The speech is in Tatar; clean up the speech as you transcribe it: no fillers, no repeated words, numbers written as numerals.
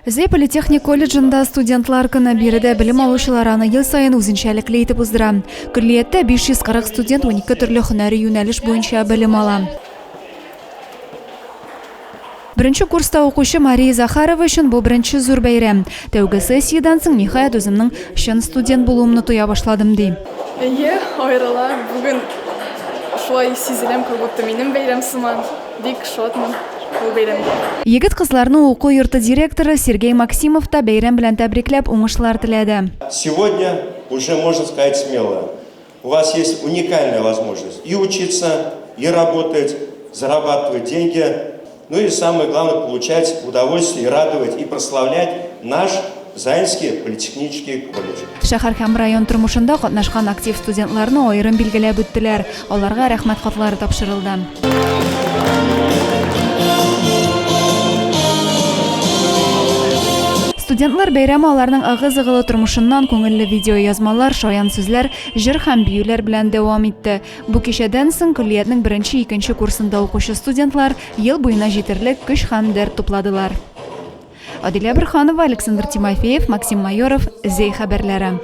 Зәй политехник колледжында студентлар көне. Биредә белем алучылар аны ел саен үзенчәлекле итеп уздыра. Көллияттә 540 студент 12 төрле һөнәри юнәлеш буенча белем ала. Беренче курста укучы Мария Захарова өчен бу беренче зур бәйрәм. Тәүге сессиядән соң, ниһаять, үземнең чын студент булуымны тоя башладым, ди. Әйе, аерыла. Бүген шулай сизеләм, как будто минем бәйрәм сыман. Бик шатмын бу бәйрәмгә. Егет-кызларны уку йорты директоры Сергей Максимов та бәйрәм белән тәбрикләп, уңышлар теләде. Сегодня уже можно сказать смело, у вас есть уникальная возможность и учиться, и работать, зарабатывать деньги, ну и самое главное, получать удовольствие и радовать, и прославлять наш Заинский политехнический колледж. Шәһәр һәм район тормышында катнашкан актив студентларны аерым билгеләп үттеләр, аларга Рәхмәт хатлары тапшырылды. Студентлар бәйрәме аларның ыгы-зыгылы тормышыннан күңелле видеоязмалар, шаян сүзләр, җыр һәм биюләр белән дәвам итте. Бу кичәдән соң көллиятнең беренче-икенче курсында укучы студентлар ел буена җитерлек көч һәм дәрт тупладылар. Адилә Борһанова, Александр Тимофеев, Максим Майоров, Зәй хәбәрләре.